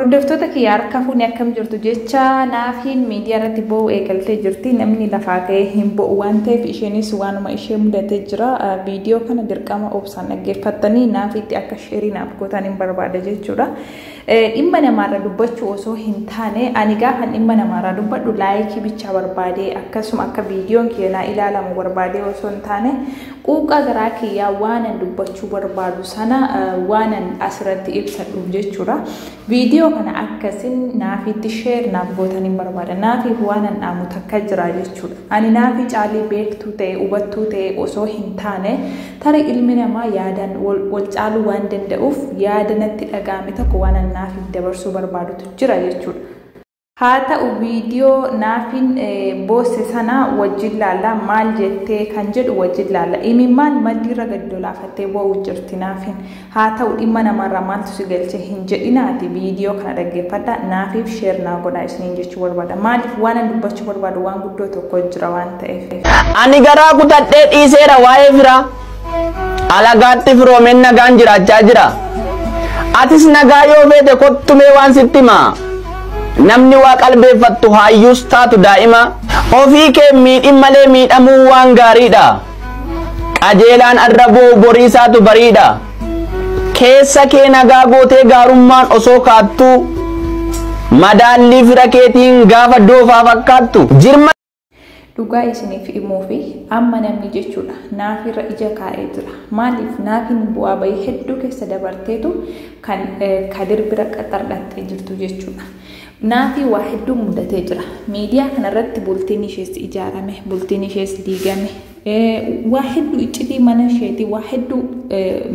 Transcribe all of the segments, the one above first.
Hordoftoota kiyya, harka fuuni, akkam jirtu jecha Naafiin miidiyaa irratti bo'uu eegaltee jirti. Namni lafaa ka'ee hin bo'u waan ta'eef, isheenis waanuma ishee mudatee jira. Viidiyoo kana dirqama obsaan dhaggeeffattanii Naafiitti akka share naaf gootan hin barbaada jechuudha. Dhimma namaarra dubbachuu osoo hin taane, ani gaafa dhimma namaarra dubbadhu like bichaa barbaadee, akkasuma akka viidiyoon kiyya naa ilaalamu barbaadee osoo hin taane, quuqaa garaa kiyyaa waanan dubbachuu barbaadu sana waanan asirratti ibsadhuuf jechuudha. Viidiyoo kana akkasin Naafiitti share naaf gootan hin barbaada. Naafiif waanan dhaamu takka jira jechuudha. Ani Naafii caalii beektuu ta'e, hubattuu ta'e osoo hin taane, tarii ilmi namaa yaadaan wal caaluu waan danda'uuf, yaada natti dhaga'ame tokko waanan Naafiif dabarsuu barbaadutu jira jechuudha. Haa ta'u, viidiyoo Naafiin boosse sana wajjin laalla, maal jettee kan jedhu wajjin laalla. Imimmaan maddiirra gadi lolaafattee boo'u jirti Naafiin. Haa ta'u, dhimma namarraa maaltu si galche hin jedhinaati, viidiyoo kana dhaggeeffadha. Naafiif share naa godhaa isiniin jechuu barbaada. Maaliif, waan ani dubbachuu barbaadu waan guddoo tokko jira waan ta'eef. Ani garaa kutadhee dhiiseera waa'ee firaa. Alagaatti firoomeen nagaan jiraachaa jira. Atis nagaa yoo feete kottumee waan sitti himaa. Namni waa qalbeeffattu haayyuus taatu daa'ima. Ofii kee miidhin malee miidhamuu waan gaariidha. Qajeelaan arraboo boriisaatu bariidha. Keessa kee nagaa gootee gaarummaan osoo kaattuu, madaallii fira keetiin gaafa doofaa fakkaattu. Jirma Dhugaa isiniif himuu fi amma namni jechuudha Naafirra ija kaa'ee jira. Maaliif, Naafiin bu'aa bahii hedduu keessa dabarteetu kan Kadir bira qaxardhattee jirtu jechuudha. Naafii waa hedduu mudatee jira. Miidiyaa kanarratti bultiin ishees ijaarame, bultiin ishees diigame. Waa hedduu, iccitii mana isheetii waa hedduu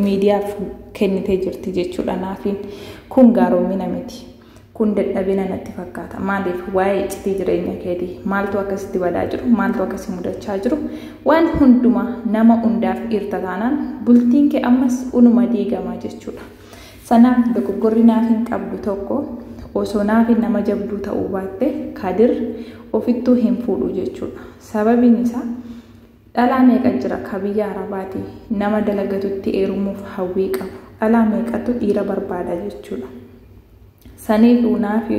miidiyaaf kennitee jirti jechuudha Naafiin. Kun gaaromina miti. Kun dadhabina natti fakkaata. Maaliif, waa'ee iccitii jireenya keetii, maaltu akkasitti badaa jiru, maaltu akkasii mudachaa jiru, waan hundumaa nama hundaaf dhiirta taanaan bultiin kee ammas unuma diigamaa jechuudha. Sanaaf dogoggorri Naafiin qabdu tokko, osoo Naafiin nama jabduu ta'uu baatte Kadir ofittuu hin fuudhu jechuudha. Sababiin isaa, dhalaa meeqa jira ka biyya Arabaatii nama dalagatutti heerumuuf hawwii qabu? Dhalaa meeqatu dhiira barbaada jechuudha. Saniifuu Naafi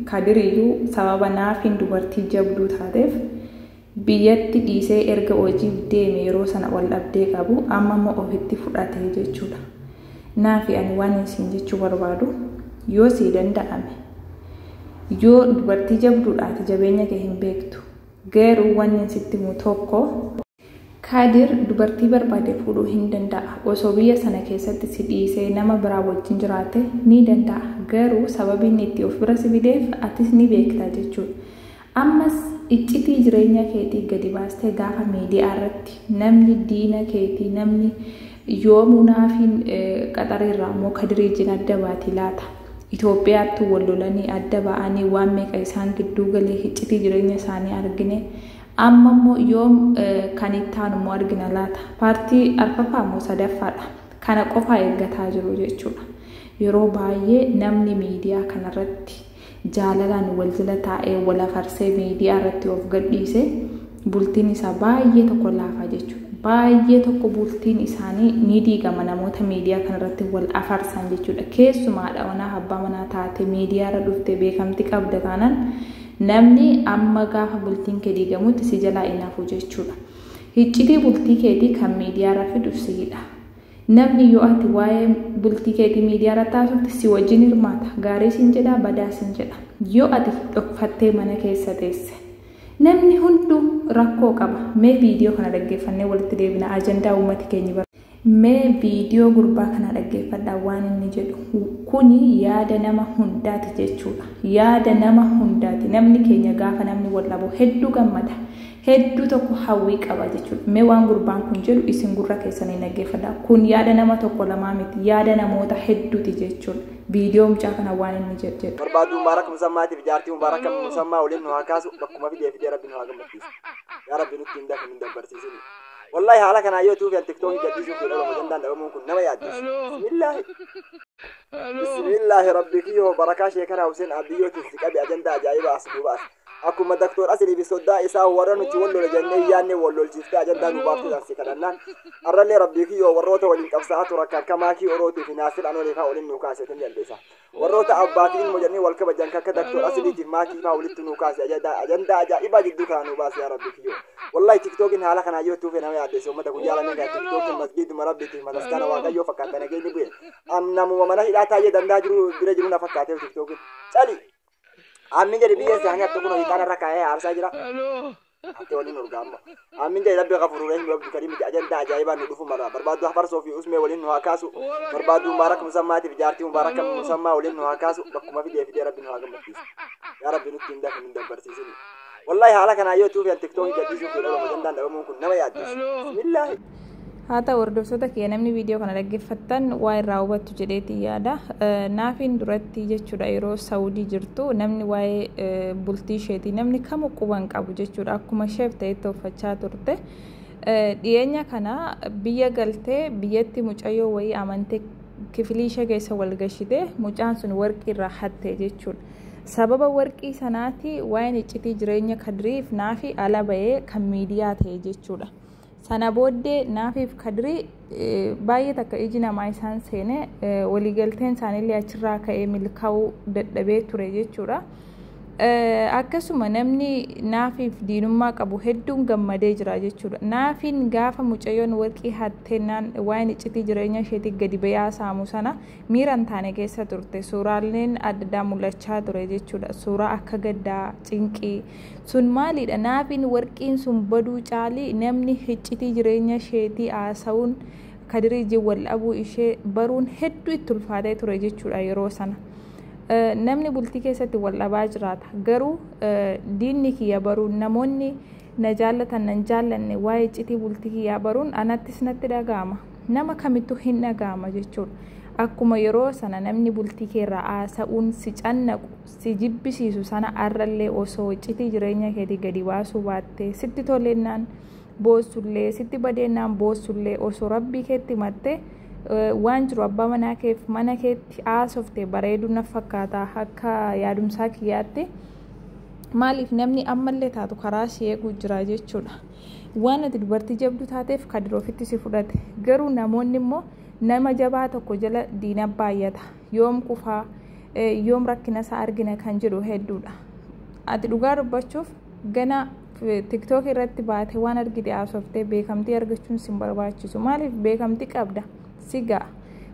Kadiriyyuu sababa Naafiin dubartii jabduu taateef biyyatti dhiisee erga hojiif deeme, yeroo sana wal dhabdee qabu amma immoo ofitti fudhate jechuudha. Naafi, ani waan isin jechuu barbaadu, yoo sii danda'ame, yoo dubartii jabduudhaati, jabeenya kee hin beektu, garuu wanni sitti himu tokko, Kadir dubartii barbaade fuudhuu hin danda'a. Osoo biyya sana keessatti si dhiisee nama biraa wajjin jiraate ni danda'a. Garuu sababiin itti of bira si fideef atis ni beekta jechuudha. Ammas iccitii jireenya keetii gadi baastee gaafa miidiyaa irratti namni diina keetii, namni yoomuu Naafiin Qaxariirraa immoo Kadirii wajjin adda baati laata? Itoophiyaatti wal lolanii adda ba'anii, waan meeqa isaan gidduu galee, iccitii jireenya isaanii argine. Amma immoo yoom kan itti aanu immoo argina laata? Part arfaffaa immoo sadaffaadha. Kana qofaa eeggataa jiru jechuudha. Yeroo baay'ee namni miidiyaa kanarratti jaalalaan wal jala taa'ee wal afarsee miidiyaa irratti of gadhiise, bultiin isaa baay'ee tokko laafaa jechuudha. Baay'ee tokko bultiin isaanii ni diigama namoota miidiyaa kanarratti wal afarsan jechuudha. Keessumaa haadha manaa, abbaa manaa taate miidiyaa irra dhuftee beekamtii qabda taanaan, namni amma gaafa bultiin kee diigamutti si jalaa hin hafu jechuudha. Iccitii bultii keetii kan miidiyaa irra fidu siidha. Namni yoo ati waa'ee bultii keetii miidiyaa irratti haasofte si wajjin hirmaata. Gaarii siin jedha, badaa siin jedha. Yoo ati dhokfattee mana keessa teesse, namni hunduu rakkoo qaba. Mee viidiyoo kana dhaggeeffannee walitti deebina, ajandaa uummati keenya bara. Mee viidiyoo gurbaa kana dhaggeeffadhaa, waan inni jedhu. Kuni yaada nama hundaati jechuudha. Yaada nama hundaati. Namni keenya gaafa namni wal dhabu hedduu gammada. Hedduu tokko hawwii qaba jechuudha. Mee waan gurbaan kun jedhu isin gurra keessanii dhaggeeffadhaa. Kun yaada nama tokko lamaa miti. Yaada namoota hedduuti jechuudha. Viidiyoo mucaa kana waan inni jedhu. Barbaaduu Mubaarak Musammaatiif jaartii Mubaarak Musammaa waliin nu haa kaasu. Bakkuma fidee fidee Rabbi nu haa gammachiisu. Yaa Rabbi, nutti hin dafin, hin dabbarsiisin. Wallahi haala kanaa yoo tuufiyan TikTokii gadhiisuuf jedha. Ajandaan dhabamuun kun nama yaaddessa. Bismillaahi. Bismillaahi, Rabbi kiyyoo, barakaa sheekanaa Hussein Abiyyootiin si qabe, ajandaa ajaa'ibaa as duuba as. Akkuma Daktoor Asilii fi soddaa isaa warra nuti wal lola jennee yaadne wal lolchiiftee ajandaa nu baaftuudhaan si kadhannaan arrallee Rabbii kiyyoo warroota waliin qabsaa'aa turan kan akka Maakii Orootii fi Naasir Anolee fa'aa waliin nu kaaseetiin dandeessa. Warroota abbaa fi ilmoo jennee wal kabajan kan akka Daktoor Asiliitiif Maakii fa'aa walitti nu kaase, ajandaa ajaa'ibaa jidduu kana nu baase yaa Rabbii kiyyoo. Wallahi TikTokin haala kanaa yoo tuufe nama yaaddeesse. Uummata guyyaa lameen kana TikTokin masgiiduma Rabbiitiif mataskaana Waaqayyoo fakkaata, nageenyi bu'e. Namuma mana hidhaa taa'ee dandaa jiru bira jiru na fakkaatee TikTokin. Cali! Amin jedhi, biyya isaanii hattu kun hojii irra kaa'ee aarsaa jira. Ate waliin urgaa amma. Amin jedhi, Rabbi ghafuuruu rahiim, Rabbi kariim miti, ajandaa ajaa'ibaa nu dhufu mala. Barbaaddu hafarsoo fi usmee waliin nu haa kaasu. Barbaaddu Mubaarak Musammaatiif jaartii Mubaarak Musammaa waliin nu haa kaasu. Bakkuma fidee fidee Rabbi nu haa gammachiisu. Yaa Rabbi nutti hin dafin, hin dabbarsiisini. Wallahi haala kanaa yoo tuufi an TikTokii gadhiisuuf jedha, ajandaan dhabamuun kun nama yaaddessa. Bismillaahi. Haa ta'u, hordoftoota kiyya, namni viidiyoo kana dhaggeeffattan waa irraa hubattu jedheetii yaada. Naafiin duratti jechuudha, yeroo Saawudii jirtu namni waa'ee bultii isheetii namni kamu quban qabu jechuudha, akkuma isheef ta'etti uffachaa turte. Dhiyeenya kana biyya galtee biyyatti mucayyoo wayii amantee kifilii ishee keessa wal gashite, mucaan sun warqii irraa hatte jechuudha. Sababa warqii sanaati waa'een iccitii jireenya Kadiriif Naafi ala bahee kan miidiyaa ta'e jechuudha. Sana booddee Naafiif Kadirii baay'ee takka iji namaa isaan seene, waliigalteen isaaniillee achirraa ka'ee milkaa'uu dadhabee ture jechuudha. Akkasuma namni Naafiif diinummaa qabu hedduun gammadee jira jechuudha. Naafiin gaafa mucayyoon warqii hatteenaan waa'een iccitii jireenya isheetii gadi bayaa saamu sana miira hin taane keessa turte. Suuraaleen adda addaa mul'achaa ture jechuudha. Suuraa akka gaddaa, cinqii sun maalidha? Naafiin warqiin sun baduu caalii namni iccitii jireenya isheetii haasa'uun, Kadirii ijin wal dhabuu ishee baruun hedduu itti ulfaatee ture jechuudha yeroo sana. Namni bultii keessatti wal dhabaa jiraata. Garuu diinni kiyya baruun, namoonni na jaallatan nan jaallanne waa'ee iccitii bultii kiyyaa baruun anattis natti dhaga'ama. Nama kamittuu hin dhaga'ama jechuudha. Akkuma yeroo sana namni bultii keerraa haasa'uun si cannaqu, si jibbisiisu sana, arrallee osoo iccitii jireenya keetii gadi baasuu baattee, sitti toleennaan boossullee sitti badeennaan boossullee, osoo Rabbii keetti himattee, waan jiru abbaa manaa keef mana keetti haasofte bareedu na fakkaata akka yaadumsaa kiyyaatti. Maaliif namni ammallee taatu karaa si eeguu jira jechuudha. Waan ati dubartii jabduu taateef Kadir ofitti si fudhate. Garuu namoonni immoo nama jabaa tokko jala diina baay'ata. Yoom kufaa, yoom rakkina isaa argina kan jedhu hedduudha. Ati dhugaa dubbachuuf gana TikTok irratti baate waan argite haasoftee beekamtii argachuun sin barbaachisu. Maaliif? Beekamtii qabda, si ga'a.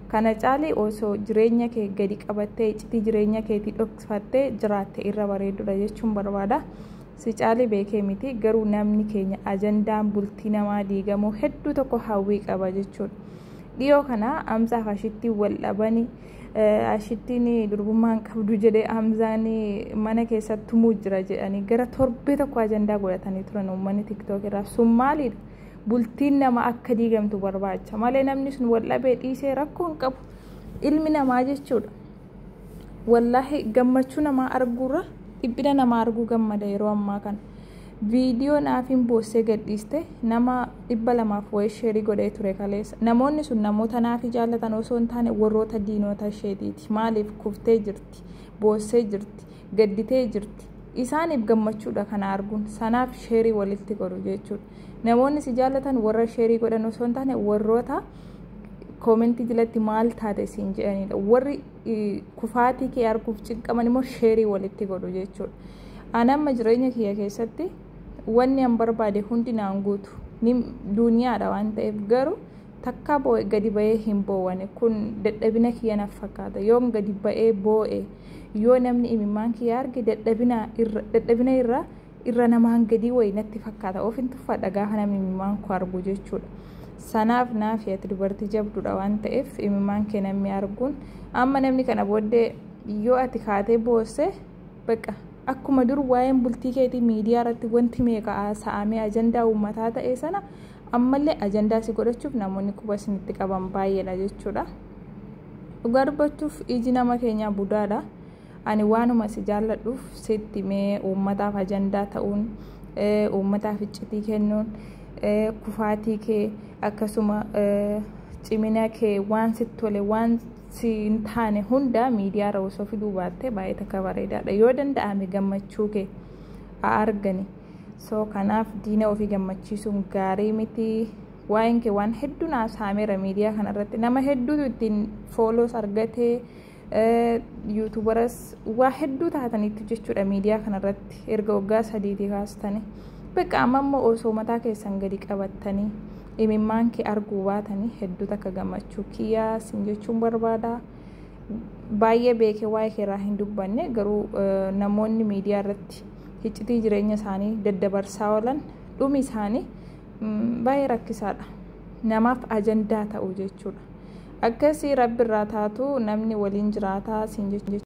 Kana caalii osoo jireenya kee gadi qabattee, iccitii jireenya keetii dhokfattee jiraatte irra bareedudha jechuun barbaada. Si caalii beekee miti, garuu namni keenya ajandaan bultii namaa diigamuu hedduu tokko hawwii qaba jechuudha. Dhiyoo kana Hamzaaf Ashittiin wal dhabanii, Ashittiin durbummaan qabdu jedhee Hamzaan mana keessatti tumuu jira jedhanii gara torbee tokko ajandaa godhatanii turan uummanni TikTok irraa. Sun maalidha? Bultiin nama akka diigamtu barbaacha malee namni sun wal dhabee dhiisee rakkoo hin qabu. Ilmi namaa jechuudha. Wallaahi gammachuu namaa arguurra dhiphina namaa arguu gammada yeroo ammaa kana. Viidiyoo Naafiin boossee gadhiiste nama 200 wayii share godhee ture kaleessa. Namoonni sun namoota Naafii jaallatan osoo hin taane warroota diinota isheetiiti. Maaliif? Kuftee jirti, boossee jirti, gadditee jirti. Isaaniif gammachuudha kana arguun. Sanaaf share walitti godhu jechuudha. Namoonni si jaallatan warra share godhan osoo hin taane warroota comment jalatti maal taate siin jedhanidha. Warri kufaatii kee arguuf cinqaman immoo share walitti godhu jechuudha. Ani amma jireenya kiyya keessatti wanni an barbaade hundi naan guutu. Duniyaadha waan ta'eef, garuu takka gadi ba'ee hin boowwane. Kun dadhabina kiyya naaf fakkaata. Yoom gadi ba'ee boo'e, yoo namni imimmaan kiyya arge dadhabina irra namaan gadii wayi natti fakkaata. Of hin tuffadha gaafa namni imimmaan koo argu jechuudha. Sanaaf naafi ati dubartii jabduudha waan ta'eef imimmaan kee namni arguun, amma namni kana booddee yoo ati kaatee boosse, bakka akkuma dur waa'een bultii keetii miidiyaa irratti wanti meeqa haasa'amee ajandaa uummataa ta'e sana, ammallee ajandaa si godhachuuf namoonni quba isinitti qaban baay'eedha jechuudha. Dhugaa dubbachuuf iji nama keenyaa budaadha. Ani waanuma si jaalladhuuf sitti mee, uummataaf ajandaa ta'uun, uummataaf iccitii kennuun, kufaatii kee akkasuma cimina kee, waan sitti tole waan si hin taane hunda miidiyaa irra osoo fiduu baatte baay'ee takka bareedaadha. Yoo danda'ame gammachuu kee haa argani. So kanaaf diina ofii gammachiisuun gaarii miti. Waa'een kee waan hedduu naaf saameera miidiyaa kanarratti, nama hedduutu ittiin fooloos argatee, yuutuubaras waa hedduu taataniitu jechuudha miidiyaa kanarratti erga waggaa 3tii kaastanii. Bakka amma immoo osoo mataa keessan gadi qabattanii imimmaan kee arguu baatanii hedduu takka gammachuu kiyyaa sin jechuun barbaada. Baay'ee beekee waa'ee keerraa hin dubbanne, garuu namoonni miidiyaa irratti iccitii jireenya isaanii daddabarsaa oolan dhumi isaanii baay'ee rakkisaadha. Namaaf ajandaa ta'u jechuudha. Akkasii rabbi irraa taatu namni waliin jiraataa siin jechuudha.